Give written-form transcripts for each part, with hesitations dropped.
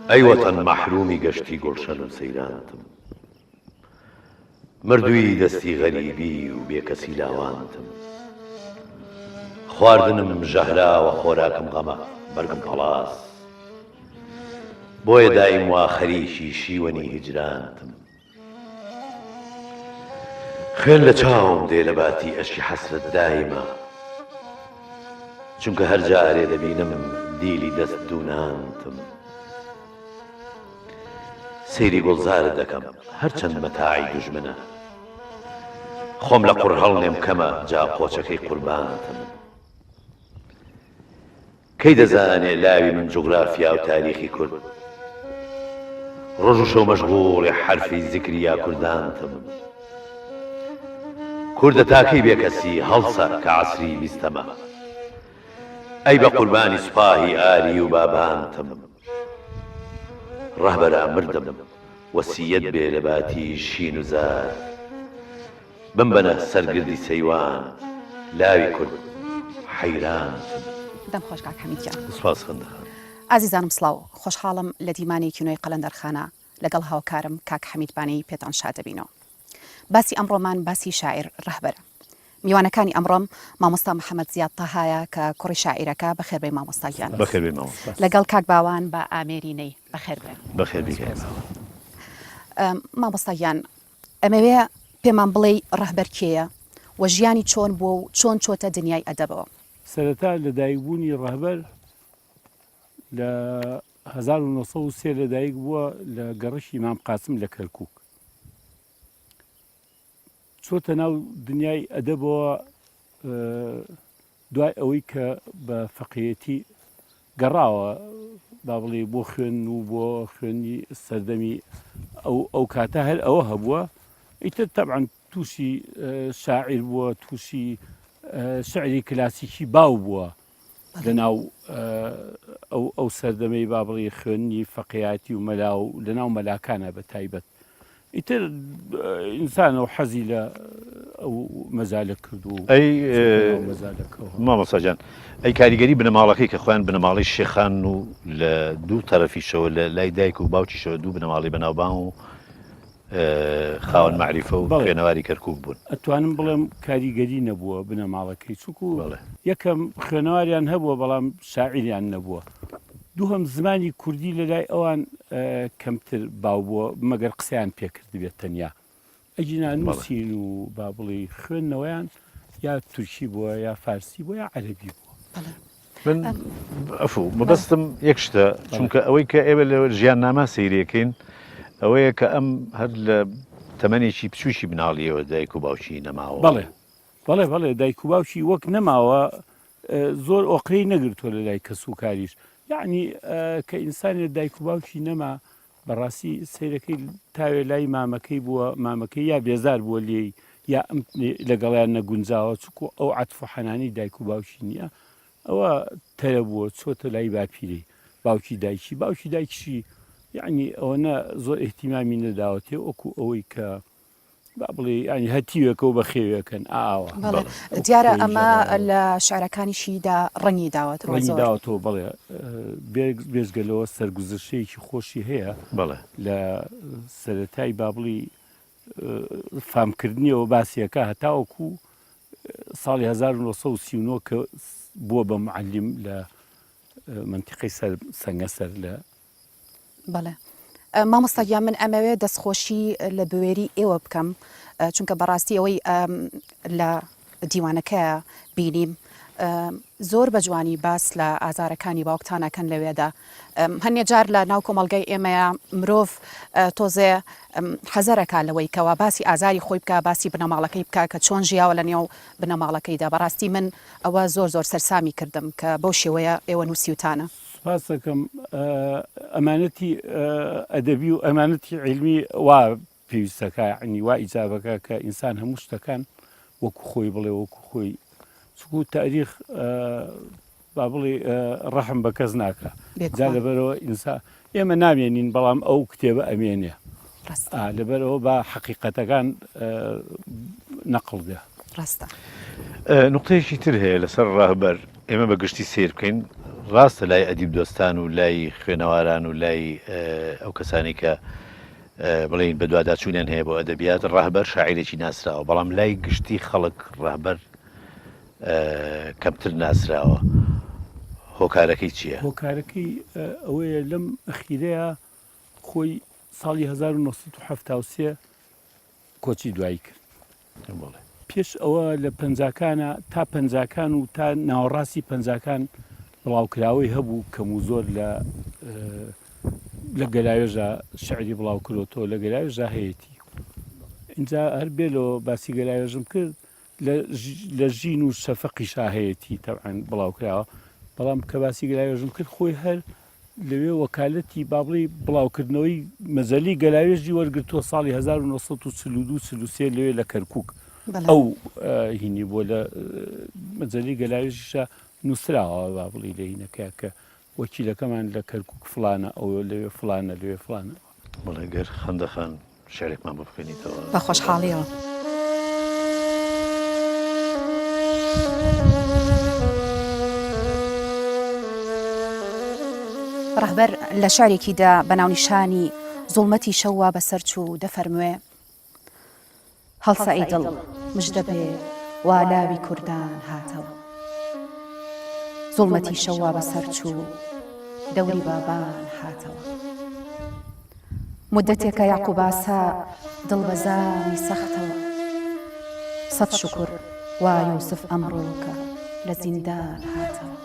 ئەی وەتەن مەحرومی گەشتی گوڵشەن و سەیرانتم مردووی دەستی غەریبی و بێکەسی لاوانتم خواردنم ژەهراوە خۆراکم غەمە بەرگم پەڵاس بۆیە دایم وا خەریکی شیوەنی هیجرانتم. خوێن لە چاوم دێ لە باتی ئەشکی حەسرەت دایمە چونکە هەر جارێ دەبینم دیلی دەست دوونانتم سەیری گوڵزارت دەکەم هەرچەند مەتاعی دوژمنە خۆم لە قوڕ هەڵنێم کەمە جا قۆچەکەی قوربانتم. کەی دەزانێ لاوی من جوغرافیا و تاریخی کورد ڕۆژ و شەو مەشغوڵی حەرفی زیکری یا کوردانتم کوردە تاکەی بێ کەسی هەڵسە کە عەسری بیستەمە ئەی بە قوربانی سوپاهی ئاری و بابانتم ڕەهبەرا مردم وەسیەت بێ لە باتی شین و زار بمبەنە سەر گردی سەیوان لاوی کورد حەیرانتم. دەم خۆش کاک حەمید گیان. سپاس خەندە خان. ئازیزانم سڵاو، خۆشحاڵم لە دیمانەیەکی نوێی قەلەندەرخانە لەگەڵ هاوکارم کاک حەمید بانەیی پێتان شاد دەبینەوە. باسی ئەمڕۆمان باسی شاعیر ڕەهبەرە. میوانەکانی ئەمڕۆم مامۆستا محەمەد زیاد تەهایە کە کوڕی شاعیرەکە، بەخێر بێی مامۆستا گیان. بەخێر بێی مامۆستا. لەگەڵ کاک باوان بە ئامێری نەی، بەخێر بێن. بەخێر بێی کاک باوان. مامۆستا گیان ئەمەوێ پێمان بڵێی ڕەهبەر کێیە و ژیانی چۆن بووە و چۆن چۆتە دنیای ئەدەبەوە؟ سەرەتا لەدایکبوونی ڕەهبەر لە 1903 لەدایک بووە لە گەڕەکی مام قاسم لە کەرکووک. چۆتە ناو دنیای ئەدەبەوە دوای ئەوەی کە بە فەقێیەتی گەڕاوە با بڵێ بۆ خوێندن و بۆ خوێندنی سەردەمی ئەو ئەو کاتە هەر ئەوە هەبووە ئیتر تەبعەن تووشی شاعیر بووە تووشی شعری کلاسیکی باو بووە لە ناو ئەو ئەو سەردەمەی با بڵێ خوێندنی فەقیاتی و مەلا و لە ناو مەلاکانە بە تایبەت ئیتر ئینسانە و حەزی لە ئەو مەجالە کرد و ئەی مامۆستا جان ئەی کاریگەری بنەماڵەکەی کە خۆیان بنەماڵەی شێخان و لە دوو تەرەفیشەوە لە لای دایک و باوکیشەوە دوو بنەماڵەی بەناوبانگ و خاوەن مەعریفە و خوێنەواری کەرکوک بوون. ئەتوانم بڵێم کاریگەری نەبووە بنەماڵەکەی چونکو یەکەم خوێنەواریان هەبووە بەڵام شاعیریان نەبووە. دووهەم زمانی کوردی لە لای ئەوان کەمتر باو بووە مەگەر قسەیان پێ کردبێت تەنیا. ئەگینا نووسین و با بڵێی خوێندنەوەیان یا تورکی بووە یا فارسی بووە یا عەرەبی بووە. من عفو مەبەستم یەک شتە چونکە ئەوەی کە ئێوە لە ژیاننامە سەیرێکین ئەوەیە کە ئەم هەر لە تەمەنێکی بچووکی مناڵیەوە دایک و باوکی نەماوە. بەڵێ بەڵێ بەڵێ دایک و باوکی وەک نەماوە زۆر ئۆقرەی نەگرتووە لە لای کەس و کاریش یعنی کە ئینسانێ دایک و باوکی نەما بەڕاستی سەیرەکەی تاوێ لای مامەکەی بووە مامەکەی یا بێزار بووە لێی یا ئەم لەگەڵیان نەگونجاوە چکو ئەو عەتف و حەنانی دایک و باوکی نییە ئەوە تەرە بووە چۆتە لای باپیرەی باوکی دایکی باوکی دایکشی یعنی ئەوەنە زۆر ئیهتیمامی نەداوەتێ وەکو ئەوەی کە با بڵێ یانی هەتیوێکە و بەخێوێکەن ئاوا. بەڵێ دیارە ئەمە لە شعرەکانیشیدا ڕەنگی داوەتەوە ڕەنگی داوەتەوە بەڵێ بێجگە لەوە سەرگوزشتەیەکی خۆشی هەیە بەڵێ لە سەرەتای با بڵی فامکردنیەوە باسیەکە هەتاوەکو ساڵی 1939 کە بووە بە معلم لە منتیقەی سەر سەنگەسەر لە بەڵێ مامۆستا گیان من ئەمەوێ دەستخۆشی لە بوێری ئێوە بکەم چونکە بەڕاستی ئەوەی لە دیوانەکە بینیم زۆر بە جوانی باس لە ئازارەکانی باوکتان ئەکەن لەوێدا هەنێ جار لە ناو کۆمەڵگای ئێمەیە مرۆڤ تۆزێ حەزەرەکە لەوەی کەوا باسی ئازاری خۆی بکە باسی بنەماڵەکەی بکە کە چۆن ژیاوە لە نێو بنەماڵەکەیدا بەڕاستی من ئەوە زۆر زۆر سەرسامی کردم کە بەو شێوەیە ئێوە نووسیوتانە. سوپاست دەکەم ئەمانەتی ئەدەبی و ئەمانەتی عیلمی وا پێویستەکە یعنی وا ئیجابەکە کە ئینسان هەموو شتەکان وەکو خۆی بڵێ وەکو خۆی چکو تاریخ با بڵێ ڕەحم بە کەس ناکە جا لەبەرەوە ئینسا ئێمە نامێنین بەڵام ئەو کتێبە ئەمێنێ لەبەرەوە با حەقیقەتەکان نەقڵ بێ. ڕاستە. نوقتەیەکی تر هەیە لەسەر ڕەهبەر، ئێمە بە گشتی سەیر بکەین. ڕاستە لای ئەدیب دۆستان و لای خوێنەواران و لای ئەو کەسانی کە بڵێین بەدواداچوونیان هەیە بۆ ئەدەبیات ڕەهبەر شاعیرێکی ناسراوە بەڵام لای گشتی خەڵک ڕەهبەر کەمتر ناسراوە هۆکارەکەی چییە؟ هۆکارەکەی ئەوەیە لەم ئەخیرەیە خۆی ساڵی 1973 کۆچی دوایی کرد پێش ئەوە لە پەنجاکانە تا پەنجاکان و تا ناوەڕاستی پەنجاکان بڵاوکراوەی هەبوو کەم و زۆر لە لە گەلاوێژا شعری بڵاو کرۆتەوە لە گەلاوێژا هەیەی اینجا هەر بێلەوە باسی گەلاوێژم کرد لە ژین و شەفەقیشا هەیەی تەعاان بڵاو کراوە بەڵام کە باسی گەلاوێژم کرد خۆی هەر لەوێ وەکالەتی با بڵێی بڵاوکردنەوەی مەجەلی گەلاوێژی وەرگرتووە ساڵی 1942 43 لەوێ لە کەرکک ئەو هینی بۆ لە مەجەلی گەلاوێژیشە نووسراوە با بڵی لە هینەکە کە وەکیلەکەمان لە کەرکک فلانە ئەو لەوێ فلانە لەوێ فلانە. بەڵێ گەر خەندە خان شعرێکمان بۆ بخوێنیتەوە. بە خۆشحاڵیەوە. ڕەهبەر لە شعرێکیدا بە ناونیشانی زوڵمەتی شەو وا بەسەر چوو دەفەرموێ، هەڵسە ئەی دڵ مژدە بێ وا لاوی کوردان هاتەوە. زوڵمەتی شەو وا بەسەر چوو دەوری بابان هاتەوە. مودەتێکە یەعقوباسا دڵ بە زامی سەختەوە. سەت شوکور وا یوسف ئەمڕۆکە لە زیندان هاتەوە.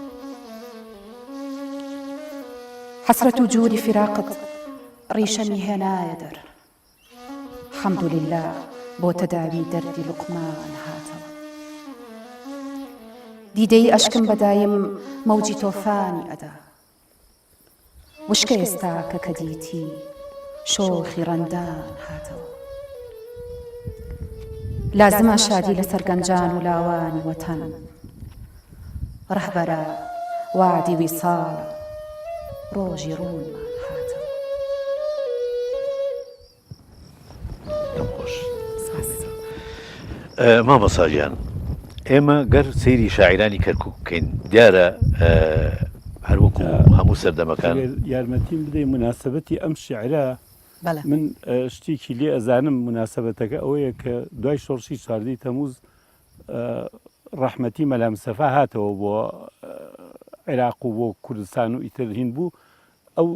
حەسرەت و جوری فیراقت ڕیشەمی هێنایە دەر. حمدللە بۆ تەداوی دەردی لوقمان هاتەوە. دیدەی ئەشکم بە دایم مەوجی تۆفانی ئەدا. وشکە ئێستاکە کە دیتی شۆخی ڕەندان هاتەوە. لازمە شادی لەسەر گەنجان و لاوانی وەتەن. ڕەهبەرە وەعدی ویساڵە ڕۆژی ڕوونمان هاتەوە. دەم خۆش مامۆستا گیان ئێمە گەر سەیری شاعیرانی کەرکک بکەین دیارە هەروەکو هەموو سەردەمەکان یارمەتیم بدەی مناسبەتی ئەم شعرە من شتێکی لێ ئەزانم مناسبەتەکە ئەوەیە کە دوای شۆڕشی چواردەی تەموز ڕەحمەتی مەلا مستەفا هاتەوە بۆ عێراق و بۆ کوردستان و ئیتر هین بوو ئەو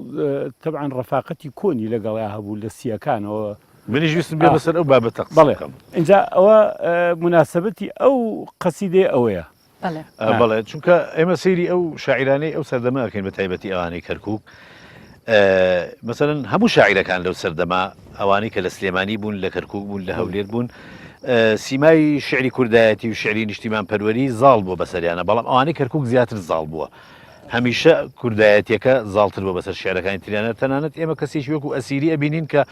تەبعەن ڕەفاقەتی کۆنی لەگەڵیا هەبوو لە سیەکانەوە. منیش ویستم بێمە سەر ئەو بابەتە قسە بەڵێ بکەم. ئینجا ئەوە موناسەبەتی ئەو قەسیدەیە ئەوەیە. بەڵێ. بەڵێ چونکە ئێمە سەیری ئەو شاعیرانەی ئەو سەردەمە ئەکەین بە تایبەتی ئەوانەی کەرکووک مەسەلەن هەموو شاعیرەکان لەو سەردەمە ئەوانەی کە لە سلێمانی بوون لە کەرکووک بوون لە هەولێر بوون سیمای شعری کوردایەتی و شعری نیشتیمان پەروەری زاڵ بووە بەسەریانە بەڵام ئەوانەی کەرکووک زیاتر زاڵ بووە هەمیشە کوردایەتیەکە زاڵتر بووە بەسەر شیعرەکانی تریانە، تەنانەت ئێمە کەسێکی وەکو ئەسیری ئەبینین کە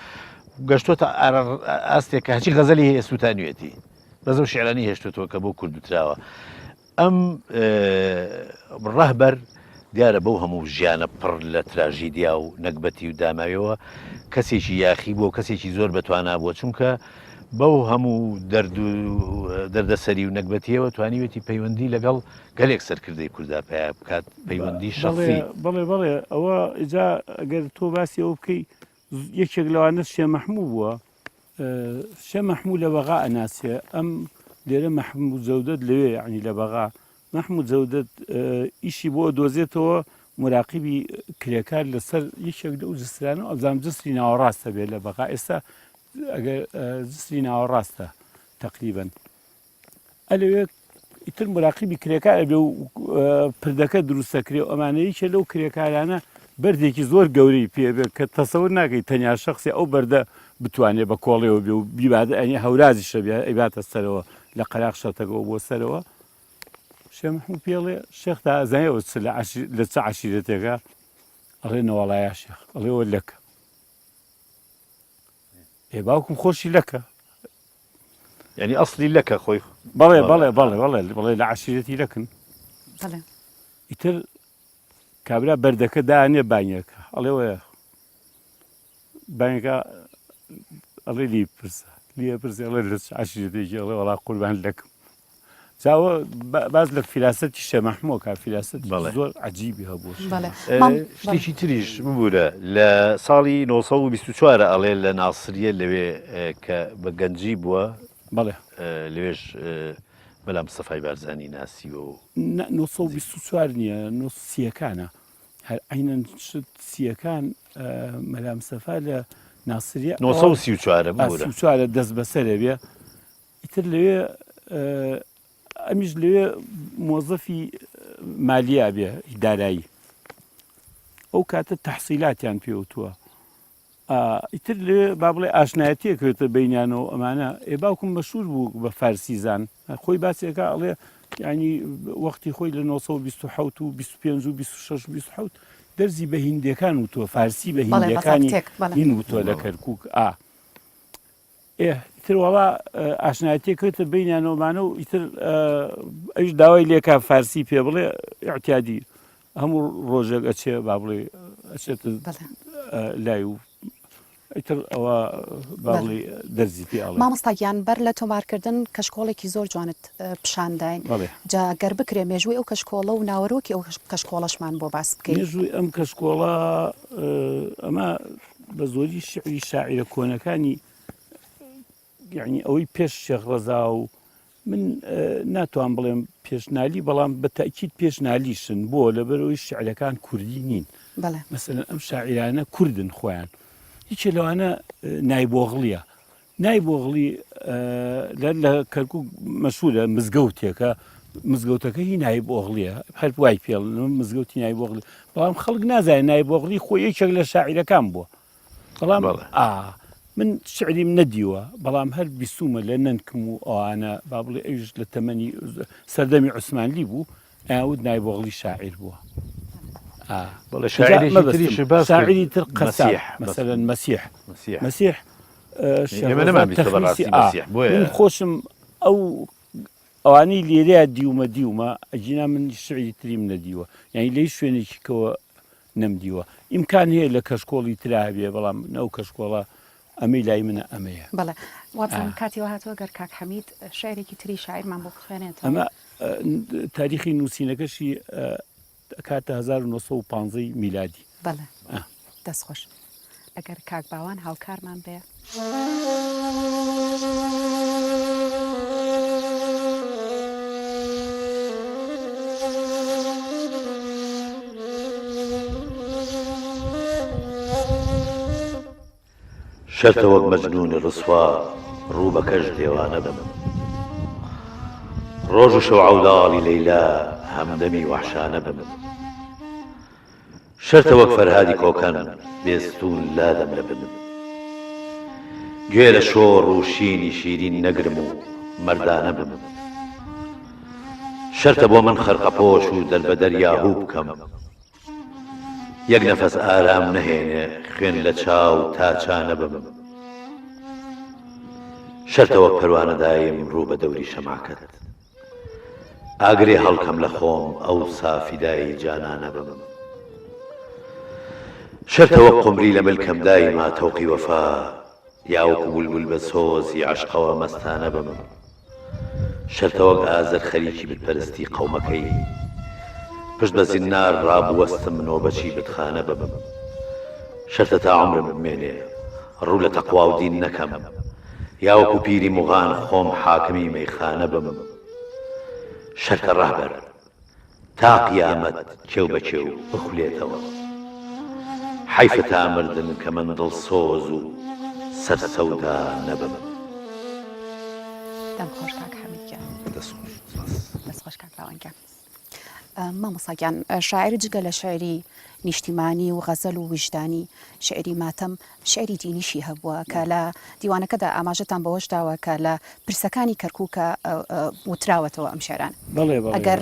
گەشتۆتە ئاستێک کە هەرچی غەزەلی هەیە سووتانویەتی، بەس ئەو شیعرانەی هێشتۆتەوە کە بۆ کورد وتراوە. ئەم ڕەهبەر دیارە بەو هەموو ژیانە پڕ لە تراژیدیا و نەگبەتی و داماویەوە کەسێکی یاخی بووە، کەسێکی زۆر بەتوانا بووە، چونکە بەو هەموو دەرد و دەردەسەری و نەگبەتیەوە توانیوێتی پەیوەندی لەگەڵ گەلێک سەرکردەی کوردا پەیا بکات پەیوەندی شەخسی. بەڵێ بەڵێ ئەوە ئیجا ئەگەر تۆ باسی ئەوە بکەی یەکێک لەوانە شێ مەحموو بووە شێ مەحموو لە بەغا ئەناسێ ئەم لێرە مەحموو جەودەت لەوێ یعنی لە بەغا مەحموو جەودەت ئیشی بۆ دۆزێتەوە مراقیبی کرێکار لەسەر یەکێک لەو جسرانە ئەزام جسری ناوەڕاستە بێ لە بەغا ئێستا ئەگەر جسری ناوەڕاستە تقریبن ئەلەوێ ئیتر مراقیبی کرێکار ئەبێ و پردەکە دروست دەکرێ و ئەمانە یەکێ لەو کرێکارانە بەردێکی زۆر گەورەی پێ بێ کە تەسەور ناکەی تەنیا شخصی ئەو بەردە بتوانێ بە کۆڵێەوە بێ و بیبات ئەنی هەورازیشە بێ ئەیباتە سەرەوە لە قەراخ شەتەکەەوە بۆ سەرەوە شێ محمود پێڵێ شێخ تا ئەزانێەوە چ لە لە چ عەشیرەتێکە ئەڵێ نەوەڵایا شێخ ئەڵێەوە لەکە ئێ باوکم خۆشی لەکە یعنی ئەسلی لەکە خۆی بەڵێ بەڵێ بەڵێ بەڵێ بەڵێ لە عشیرەتی لەکن بەڵێ ئیتر کابرا بەردەکە دانێ بانیەکە ئەڵێ وەیە بانیەکە ئەڵێ لی پرسە لیە پرسێ ئەڵێ لە عشیرەتێکی ئەڵێ وەڵا قوربان لەکم. جاوە باز لە فیراسەتی شێ مەحموو کا فیراسەت زۆر عجیبی هەبوو شتێکی تریش ببوورە لە ساڵی 1924 ئەڵێ لە ناسریە لەوێ کە بە گەنجی بووە بەڵێ لەوێش مەلا مستەفای بارزانی ناسیوە و. نا 924 نییە نۆ سیەکانە هەر عینەن شت سیەکان مەلا مستەفا لە ناسریە 934 ببورە 34 دەست بەسەرێ بێ ئیتر لەوێ ئەمیش لەوێ مۆزەفی مالیا بێ دارایی ئەو کاتە تەحسیلاتیان پێوتووە ئیتر لێ با بڵێ ئاشنایەتیەک کەوێتە بینیانەوە ئەمانە ئێ باوکم مەشهور بوو بە فارسی زان خۆی باسێکا ئەڵێ ینی وەختی خۆی لە 927 و 25 و 26 و 27 دەرزی بە هیندەکان وتووە فارسی بە هیندەکانی هین وتووە لە کەرکک ئا ئێ ئیتر وەڵا ئاشنایەتیەک کەوتە بینیانەوەمانە و ئیتر ئەویش داوای لێکا فارسی پێ بڵێ اعتیادی هەموو ڕۆژێک ئەچێ با بڵێ ئەچێت لای و ئیتر ئەوە با بڵێ دەرزی پێ ئەڵێ. مامۆستا گیان بەر لە تۆمارکردن کەشکۆڵێکی زۆر جوانت پیشانداین جا گەر بکرێ مێژووی ئەو کەشکۆڵە و ناوەرۆکی ئەو کەشکۆڵەشمان بۆ باس بکەیت. مێژووی ئەم کەشکۆڵە ئەمە بە زۆری شعری شاعیرە کۆنەکانی یعنی ئەوەی پێش شێخ ڕەزا و من ناتوان بڵێم پێشنالی بەڵام بە تاکیت پێشنالیشن بۆ لەبەرەوەی شعرەکان کوردی نین مەسەلەن ئەم شاعیرانە کوردن خۆیان هیچ لەوانە نایبۆغڵیە نایبۆغڵی لە کەرکک مەشهورە مزگەوتێکە مزگەوتەکە هی نایب ئۆغلیە هەر وای پێڵ مزگەوتی نایب ئۆغلی بەڵام خەڵک نازانێت نایب ئۆغلی خۆی یەکێک لە شاعیرەکان بووە بەڵام ئا من شعریم نەدیوە بەڵام هەر بیستومە لە نەنکم و ئەوانە با بڵێ ئەویش لە تەمەنی سەردەمی عوسمانلی بوو ئەیان نایب ئۆغلی شاعیر بووە شاعری تر قەسیح مەسەلەن مەسیح مەسیح من خۆشم ئەو ئەوانەی لێرەیا دیومە دیومە ئەگینا من شعری تریم نەدیوە یعنی لەی شوێنێکی کەوە نەمدیوە ئیمکان هەیە لە کەشکۆڵی ترا هەبێ بەڵام نەو کەشکۆڵە ئەمەی لای منە ئەمەیە. بەڵێ وابزانم کاتی وا هاتووە گەر کاک حەمید شعرێکی تری شاعیرمان بۆ بخوێنێتەوە. ئەمە تاریخی نووسینەکەشی ئەکاتە 1915 میلادی. بەڵێ دەست خۆش ئەگەر کاک باوان هاوکارمان بێ. شەرتە وەک مەجنوونی ڕسوا ڕوو بە کەژ دێوانە بم ڕۆژ و شەو عەوداڵی لەیلا هەمدەمی وەحشانە بم شەرتە وەک فەرهادی کۆکەن بێستوون لادەم لە بن گوێ لە شۆڕ و شینی شیرین نەگرم و مەردانە بم شەرتە بۆ من خەرقەپۆش و دەربەدەر یاهوو بکەم یەک نەفەس ئارام نەهێنێ خوێن لە چاو تا چا نەبم شەرتە وەک پەروانە دایم ڕوو بە دەوری شەمعەکەت ئاگرێ هەڵکەم لە خۆم ئەوسا فیدای جانانە بم شەرتە وەک قومری لە ملکەم دایما تەوقی وەفا یا وەکو بولبول بە سۆزی عەشقەوە مەستانە بم شەرتە وەک ئازەر خەریکی بتپەرستی قەومەکەی پشت بە زینار ڕابوەستم نۆبەچی بتخانە بم شەرتە تا عومرم بمێنێ ڕوو لە تەقوا و دین نەکەم یا وەکو پیری موغان خۆم حاکمی مەیخانە بم شەرتە ڕەهبەر تا قیامەت کێو بە کێو بخولێتەوە حەیفە تا مردن کە من دڵسۆز و سەر سەودا نەبم. دەم خۆش کاک حەمید گیان. دەست خۆش سپاس. دەست خۆش کاک لاوان گیان. مامۆستا گیان شاعیر جگە لە شعری نیشتیمانی و غەزەل و ویژدانی شعری ماتەم شعری دینیشی هەبووە کە لە دیوانەکەدا ئاماژەتان بەوەش داوە کە لە پرسەکانی کەرکووکە وتراوەتەوە ئەم شعرانە. بەڵێ بەڵێ. ئەگەر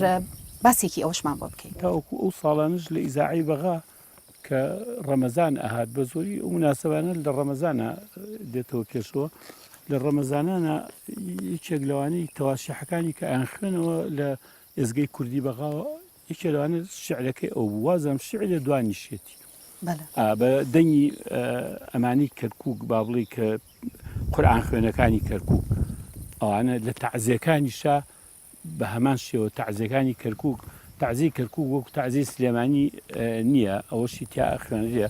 باسێکی ئەوەشمان بۆ بکەی. تاوەکو ئەو ساڵانەش لە ئیزاعەی بەغا کە ڕەمەزان ئەهات بە زۆری ئەو موناسەبانە لە ڕەمەزانە دێتەوە پێشەوە لە ڕەمەزانانە یەکێک لەوانەی تەواشیحەکانی کە ئەیانخوێنەوە لە ئێزگەی کوردی بەغاوە یەکێ لەوانە شعرەکەی ئەو بوو وازم شعرێ دوانیشێتی بە دەنگی ئەمانی کەرکک با بڵێ کە قورآن خوێنەکانی کەرکک ئەوانە لە تەعزیەکانیشا بە هەمان شێوە تەعزیەکانی کەرکوک، تەعزیەی کەرکوک وەکو تەعزیەی سلێمانی نییە، ئەوەشی تیا ئەخوێنرێ،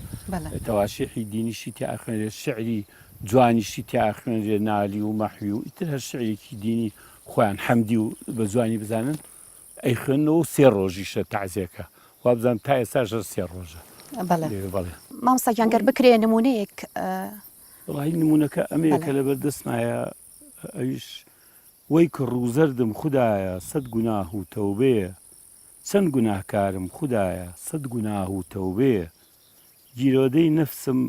تەواشیحی دینیشی تیا ئەخوێنرێ، شعری جوانیشی تیا ئەخوێنرێ، نالی و مەحوی و ئیتر هەر شعرێکی دینی خۆیان حەمدی و بە جوانی بزانن ئەیخوێننەوە و سێ ڕۆژیشە تەعزیەکە، وابزانم تا ئێستاش هەر سێ ڕۆژە. بەڵێ مامۆستا گیان گەر بکرێ نموونەیەک. وەڵاهی نموونەکە ئەمەیە کە لەبەر دەستمایە ئەویش وەی کە ڕووزەردم خودایە سەت گوناه و تەوبەیە چەند گوناهکارم خودایە سەت گوناه و تەوبەیە گیرۆدەی نەفسم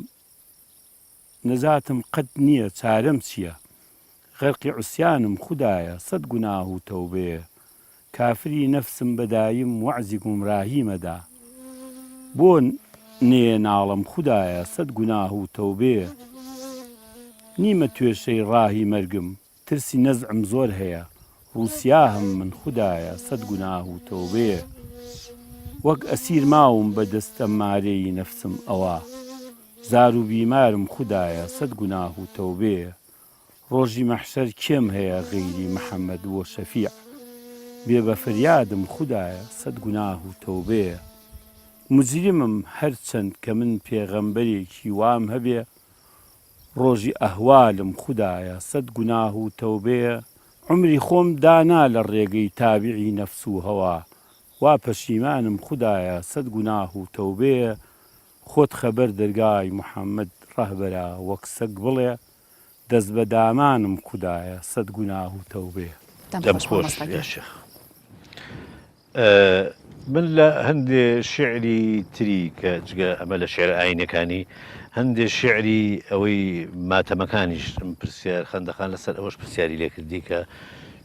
نەجاتم قەت نییە چارەم چییە غەرقی عوسیانم خودایە سەت گوناه و تەوبەیە کافری نەفسم بە دایم وەعزی گومراهی مەدە بۆ نێ ناڵم خودایە سەت گوناه و تەوبەیە نیمە توێشەی ڕاهی مەرگم ترسی نەزعم زۆر هەیە ڕووسیاهم من خودایە سەت گوناه و تەوبەیە وەک ئەسیر ماوم بە دەست ئەممارەیی نەفسم ئەوا زار و بیمارم خودایە سەت گوناه و تەوبەیە ڕۆژی مەحشەر کێم هەیە غەیری محەمەد بۆ شەفیع بێ بە فریادم خودایە سەت گوناه و تەوبەیە موجریمم هەر چەند کە من پێغەمبەرێکی وام هەبێ ڕۆژی ئەهوالم خودایە سەت گوناه و تەوبەیە عومری خۆم دانا لە ڕێگەی تابعی نەفس و هەوا وا پەشیمانم خودایە سەت گوناه و تەوبەیە خۆت خەبەر دەرگای محمد ڕەهبەرە وەک سەگ بڵێ دەست بە دامانم خودایە سەت گوناه و تەوبەیە. دەم خۆش دەم خۆش مامۆستا یا گیان. شێخ. من لە هەندێ شیعری تری کە جگە ئەمە لە شیعرە ئایینەکانی، هەندێ شیعری ئەوەی ماتەمەکانیش پرسیار خەندەخان لەسەر ئەوەش پرسیاری لێ کردی کە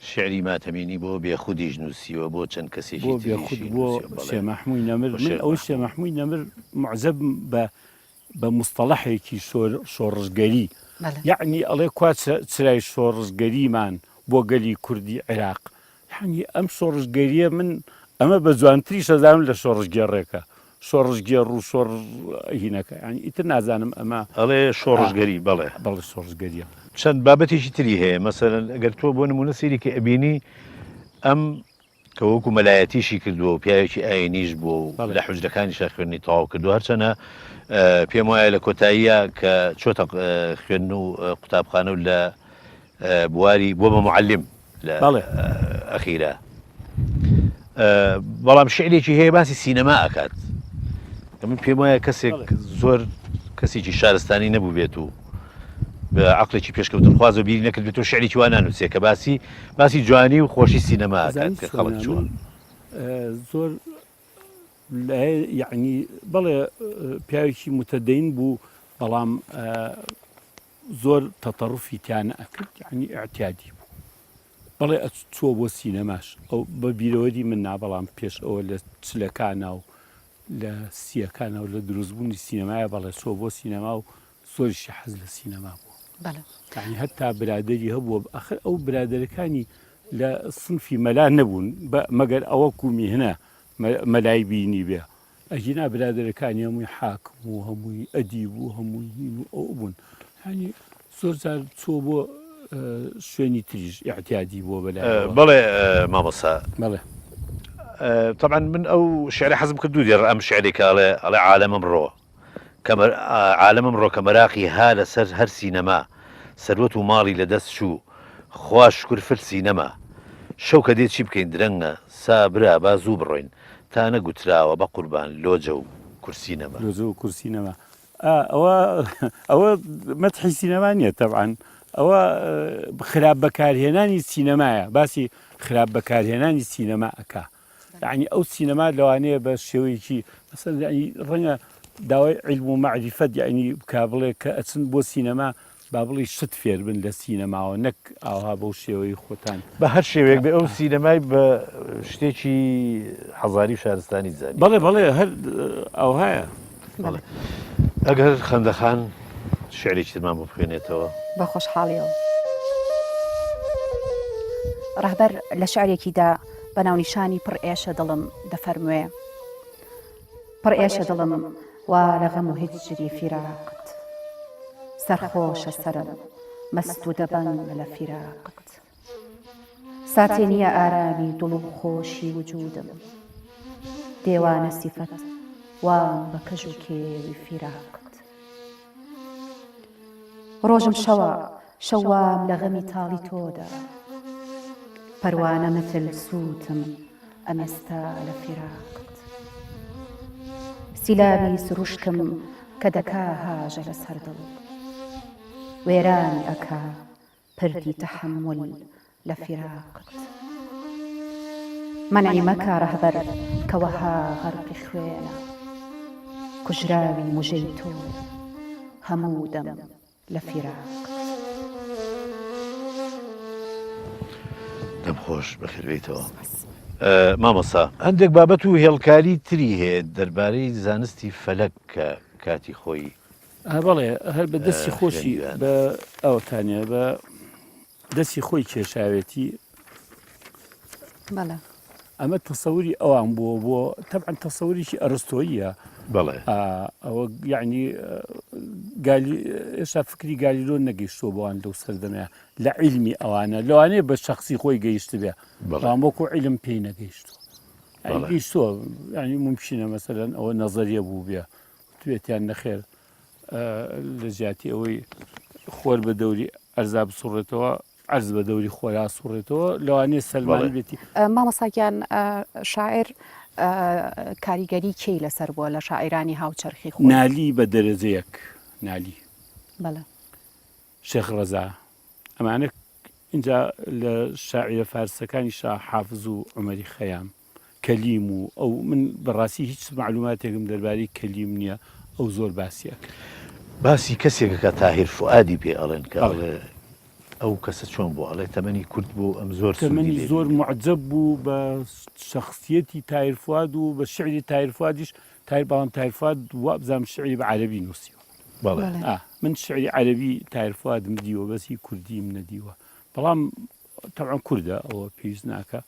شیعری ماتەمینی بۆ بێخودیش نووسیوە بۆ چەند کەسێکی بۆ بێخود تریشی بۆ نووسیوە بەڵێ شێ مەحمووی نەمر بۆ من شێخ ئەوەی شێ مەحموود. مەحمووی نەمر موعجەبم بە بە موستەڵەحێکی شۆڕشگەری بەڵێ. یەعنی ئەڵێ کوا چرای شۆڕشگەریمان بۆ گەلی کوردی عێراق یەعنی ئەم شۆڕشگەریە من ئەمە بە جوانتریش ئەزانم لە شۆڕشگێڕێکە شۆڕشگێڕ و شۆڕ هینەکە یەعنی ئیتر نازانم ئەمە ئەڵێ شۆڕشگەری بەڵێ. بەڵێ شۆڕشگەریە. چەند بابەتێکی تری هەیە مەسەلەن ئەگەر تۆ بۆ نموونە سەیری کەی ئەبینی ئەم کە وەکو مەلایەتیشی کردووە و پیاوێکی ئایینیش بووە و لە حوجرەکانیشا خوێندنی تەواو کردووە، هەرچەنە پێم وایە لە کۆتاییا کە چۆتە خوێندن و قوتابخانە و لە بواری بووە بە موعەلیم لە ئەخیرا، بەڵام شیعرێکی هەیە باسی سینەما ئەکات کە من پێم وایە کەسێک زۆر کەسێکی شارستانی نەبووبێت و بە عەقڵێکی پێشکەوتنخوازەوە بیری نەکردبێتەوە شیعرێکی وا نانووسێ کە باسی باسی جوانی و خۆشی سینەما ئەکات ئەزانی کە خەڵک چۆنە چووە. من زۆر یەعنی بەڵێ پیاوێکی متدەین بوو بەڵام زۆر تەتەڕفی تیا نەئەکرد یەعنی ئیعتیادی بوو بەڵێ چووە بۆ سینەماش ئەو بە بیرەوەری من نا بەڵام پێش ئەوە لە چلەکانا و لە سیەکانا و لە دروستبوونی سینەمایە بەڵێ چووە بۆ سینەما و زۆریشی حەز لە سینەما بووە بەڵێ. یانی هەتا برادەری هەبووە ئەخر ئەو برادەرەکانی لە سنفی مەلا نەبوون بە مەگەر ئەوە کو میهنە مەلای بینی بێ ئەگینا برادەرەکانی هەمووی حاکم و هەمووی ئەدیب و هەمووی هین و ئەو بوون یانی زۆر جار چووە بۆ شوێنی تریش ئیعتیادی بووە بەلایەوە. بەڵێ مامۆستا. بەڵێ. تەبعەن من ئەو شعرە حەزم کرد دوو دێڕ ئەم شعرێک کە ئەڵێ ئەڵێ عالەمم ڕۆ کە عالەمم ڕۆ کە مەراقی ها لە سەر هەر سینەما سەروەت و ماڵی لە دەست چوو خوا شوکر فلسی نەما شەو کە دێ چی بکەین درەنگە سا برا با زوو بڕۆین تا نەگوتراوە بەقوربان لۆجە و کورسی نەما. لۆجە و کورسی نەما ئا ئەوە ئەوە مەدحی سینەما نییە تەبعەن ئەوە خراپ بەکارهێنانی سینەمایە باسی خراپ بەکارهێنانی سینەما ئەکا یعنی ئەو سینەما لەوانەیە بە شێوەیەکی مەسەلەن یعنی ڕەنگە داوای عیلم و مەعریفەت یعنی بکا بڵێ کە ئەچن بۆ سینەما با بڵێی شت فێر بن لە سینەماوە نەک ئاوها بەو شێوەی خۆتان. بە هەر شێوەیەک بێ ئەو سینەمای بە شتێکی حەزاری و شارستانی زانی. بەڵێ بەڵێ هەر ئاوهایە. بەڵێ ئەگەر خەندەخان شیعرێکی ترمان بۆ بخوێنێتەوە. بە خۆشحاڵیەوە. ڕەهبەر لە شیعرێکیدا بە ناونیشانی پڕ ئێشە دڵم دەفەرموێ، پڕ ئێشە دڵم وا لە غەم و هیجری فیراقت سەرخۆشە سەرم مەست و دەبەنگ لە فیراقت. ساتێ نییە ئارامی دڵ و خۆشی وجوودم دێوانە سیفەت وام بە کەژ و کێوی فیراقت. ڕۆژم شەوە شەوام لە غەمی تاڵی تۆدا پەروانە متل سووتم ئەمێستا لە فیراقت سیلاوی سروشتم کە دەکا هاژە لەسەر دڵ وێرانی ئەکا پردی تەحەمول لە فیراقت مەنعی مەکە ڕەهبەر کە وەها غەرقی خوێنە کوژراوی مژەی تۆ هەموو دەم لە فیراقت. دەم خۆش بەخێربێیتەوە مامۆستا. هەندێک بابەت و هێڵکاری تری هەیە دەربارەی زانستی فەلەک کە کاتی خۆی بەڵێ هەر بە دەستی خۆشی بە ئەوتانە بە دەستی خۆی کێشاوێتی بەڵێ ئەمە تەسەوری ئەوان بووە بۆ تەبعەن تەسەوریی ئەرستۆییە بەڵێ ئەوە یعنی گالی ئێستا فکری گالیلۆ نەگەیشتووە بۆوان لەو سەردەمەیە لە عیلمی ئەوانە لەوانەیە بە شخصی خۆی گەیشت بێ بەڵام وەکو عیلم پێی نەگەیشتووە گەیشتووە ینی ممکنە مەسەلەن ئەوە نەزەریە بوو بێ وتوێتیان نەخێر لە جیاتی ئەوەی خۆر بە دەوری ئەرزا بسوڕێتەوە ئەرز بە دەوری خۆرا سوڕێتەوە لەوانەیە سەلمان بێتی مامۆستا گیان شاعر کاریگەری کێی لەسەر بووە لە شاعیرانی هاوچەرخی خۆی؟ نالی بە دەرەجە یەک نالی بەڵێ شێخ ڕەزا ئەمانە اینجا لە شاعیرە فارسەکانی شا حافز و عومەری خەیام کەلیم و ئەو من بەڕاستی هیچ مەعلوماتێکم دەربارەی کەلیم نییە ئەو زۆر باسی ئەکرد. باسی کەسێک ئەکا تاهیر فوئادی پێ ئەڵێن کە ئەڵێ ئەو کەسە چۆن بوو ئەڵێ تەمەنی کورت بوو ئەم زۆر سوودی تەمەنی لێ زۆر بینیم. موعجەب بوو بە شەخسیەتی تاهیر فواد و بە شیعری تاهیر فوادیش تاهیر بەڵام تاهیر فواد وابزانم شیعری بە عەرەبی نووسیوە. بەڵێ. ئا من شیعری عەرەبی تاهیر فوادم دیوە بەس هی کوردیم نەدیوە بەڵام تەبعەن کوردە ئەوە پێویست ناکا.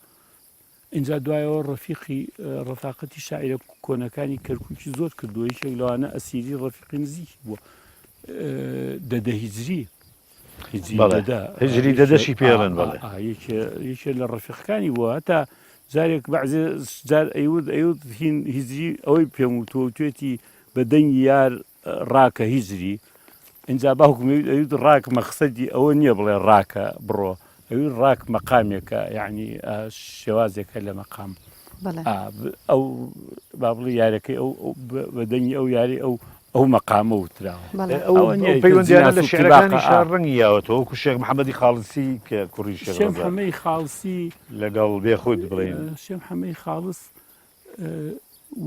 ئینجا دوایەوە ڕەفیقی ڕەفاقەتی شاعیرە کۆنەکانی کەرکووکی زۆر کردووە یەکێک لەوانە ئەسیری ڕەفیقی نزیکی بووە دەدە هیجری هجری دەدەشی پێڵێن بەڵێ یەکێ لە ڕەفیقەکانی بووە هەتا جارێک بەعزێ جار ئەیوت ئەیوت هین هیجری ئەوەی پێم وتووە وتوێتی بە دەنگی یار ڕاکە هیجری ئینجا باوکم ئەویت ڕاک مەخسەدی ئەوە نییە بڵێ ڕاکە بڕۆ ئەوی ڕاک مەقامێکە یعنی شێوازێکە لە مەقام ئەو با بڵێ یارەکەی ئەو بە دەنگی ئەو یاری ئەو ئەو مەقامە وتراوە ئەو پەیوەندیانە لە شعرەکانی شار ڕەنگی یاوەتەوە وەکو شێخ محەممەدی خاڵسی کە کوڕی شێخ محەممەی خاڵسی لەگەڵ بێخود بڵێن شێخ محەممەی خاڵس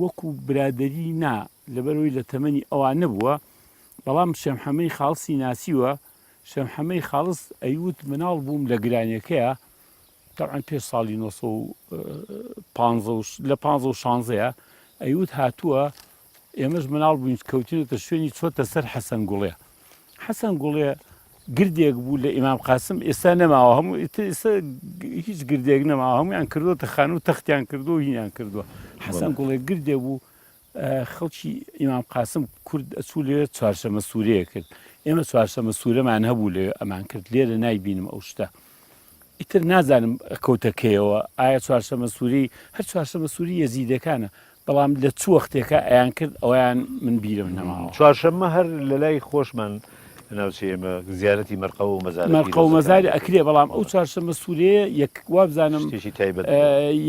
وەکو برادەری نا، لەبەرئەوەی لە تەمەنی ئەوا نەبووە، بەڵام شێمحەمەی خاڵسی ناسیوە، شێمحەمەی خاڵس ئەیوت مناڵ بووم لە گرانیەکەیا، تەبعەن پێش ساڵی 915 و لە پانزە و شانزەیا، ئەیوت هاتووە ئێمەش مناڵ بووین کەوتینەتە شوێنی چۆتە سەر حەسەن گوڵێ، حەسەن گوڵێ گردێک بوو لە ئیمام قاسم ئێستا نەماوە هەموو ئێستا هیچ گردێک نەماوە هەمویان کردوتە خانوو تەختیان کردو و هینیان کردووە حەسەن گوڵێ گردێ بوو خەڵکی ئیمام قاسم کورد ئەچوو لێ چوارشەمە سوورەیە کرد ئێمە چوارشەمە سوورەمان هەبوو لێ ئەمان کرد لێرە نایبینم ئەو شتە ئیتر نازانم کەوتە کەیەوە ئایا چوارشەمە سووری هەر چوارشەمە سووری یەزیدەکانە بەڵام لە چ وەختێکا ئەیان کرد ئەویان من بیرم نەماوە. چوارشەممە هەر لە لای خۆشمان لە ناوچەی ئێمە زیارەتی مەرقەو و مەزارە مەرقەو و پیرۆزەکان مەزاری دەکرێت. ئەکرێ بەڵام ئەو چوارشەممە سوورەیە یەک وابزانم شتێکی تایبەت بووە.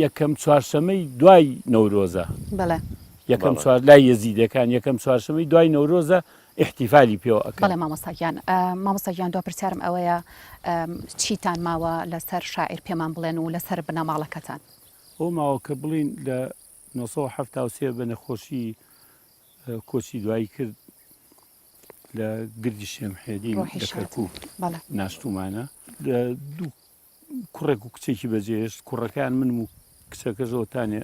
یەکەم چوارشەمەی دوای نەورۆزە. بەڵێ. یەکەم بەڵێ. چوار لای یەزیدەکان یەکەم چوارشەمەی دوای نەورۆزە ئیحتیفالی پێوە ئەکەن. بەڵێ مامۆستا گیان. مامۆستا گیان دوا پرسیارم ئەوەیە چیتان ماوە لەسەر شاعیر پێمان بڵێن و لەسەر بنەماڵەکەتان؟ ئەوە ماوە کە بڵێین لە 973 بە نەخۆشی کۆچی دوایی کرد لە گردی شێمحێدین لە کەرکوک ناشتومانە دوو کوڕێک و کچێکی بەجێهێشت کوڕەکان منم و کچەکەشەوە تانێ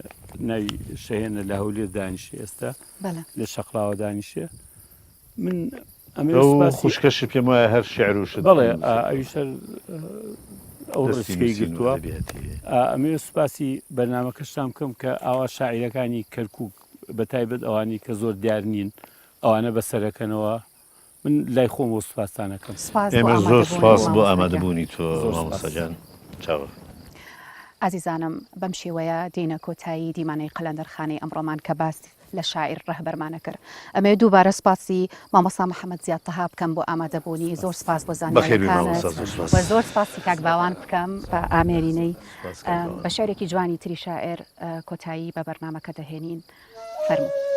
ناوی شەهێنە لە هەولێر دانیشێ ئێستا لە شەقلاوە دانیشێ من ئەو خوشکەشی پێم وایە هەر شعر و شت بەڵێ ئەویش هەر ئەو ڕێچکەی گرتووە ئەمەوێ سوپاسی بەرنامەکەشتان بکەم کە ئاوا شاعیرەکانی کەرکوک بە تایبەت ئەوانەی کە زۆر دیار نین ئەوانە بەسەرەکەنەوە من لای خۆمەوە سوپاستان ئەکەم. سوپاس بۆ ئێمە زۆر ئامادەبوونت سوپاس بۆ مامۆستا گیان. ئامادەبوونی تۆ زۆر مامۆستا سوپاس. گیان چاوە. ئازیزانم بەم شێوەیە دێینە کۆتایی دیمانەی قەلەندەرخانەی ئەمڕۆمان کە باس لە شاعیر ڕەهبەرمانە کرد. ئەمەوێت دووبارە سوپاسی مامۆستا محەمەد زیاد تەها بکەم بۆ ئامادەبوونی، زۆر سوپاس بۆ بەخێربێی زانیاریەکانت مامۆستا زۆر سوپاس. و زۆر سوپاسی کاک باوان بکەم بە ئامێرینەی سوپاس کاک باوان. بە شعرێکی جوانی تری شاعیر کۆتایی بە بەرنامەکە دەهێنین. فەرموو.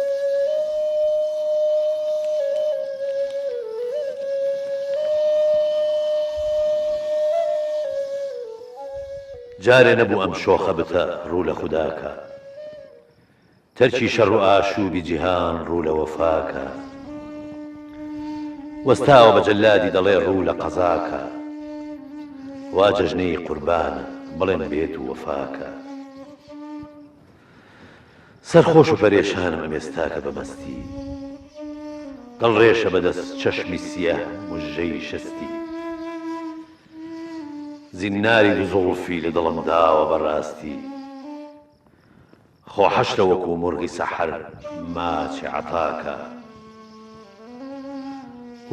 جارێ نەبوو ئەم شۆخە بتە ڕوو لە خودا کا تەرکی شەڕ و ئاشووبی جیهان ڕوو لە وەفا کا وەستاوە بە جەلادی دەڵێ ڕوو لە قەزا کا وا جەژنەی قوربانە بڵێن بێت و وەفا کا. سەرخۆش و پەرێشانم ئەمێستاکە بە مەستی دڵ ڕێشە بە دەست چەشمی سیه مژەی شەستی زیناری دو زوڵفی لە دڵم داوە بە ڕاستی خۆ حەشرە وەکوو مورغی سەحەر ماچێ عەتاکە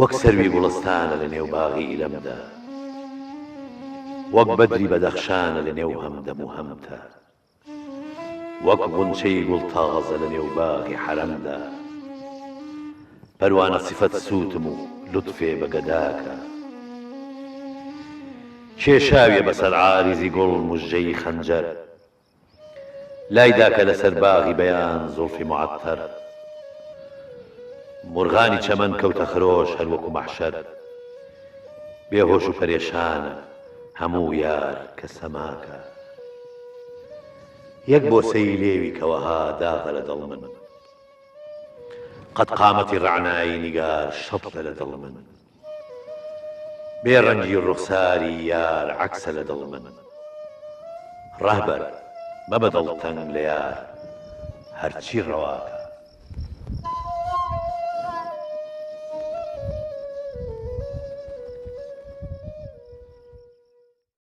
وەک سەروی گوڵستانە لە نێو باغی ئیرەمدا وەک بەدری بەدەخشانە لە نێو هەمدەم و هەمتە. وەک غونچەی گوڵ تازە لە نێو باغی حەرەمدا پەروانە سفەت سووتم و لوتفێ بە گەداکە کێشاویە بەسەر عاریزی گوڵ موژەی خەنجەر لای داکە لەسەر باغی بەیان زوڵفی موعەتەر مورغانی چەمەن کەوتە خرۆش هەر وەکو مەحشەر بێ هۆش و پەرێشانە هەموو یار کە سەماکە یەک بۆسەی لێوی کە وەها داغە لە دڵ من قەد قامەتی ڕەعنایی نیگار شەتلە لە دڵ من بێ ڕەنگی ڕوخساری یار عەکسە لە دڵ من ڕەهبەر مەبە دڵتەنگ لە یار هەرچی ڕەواکە.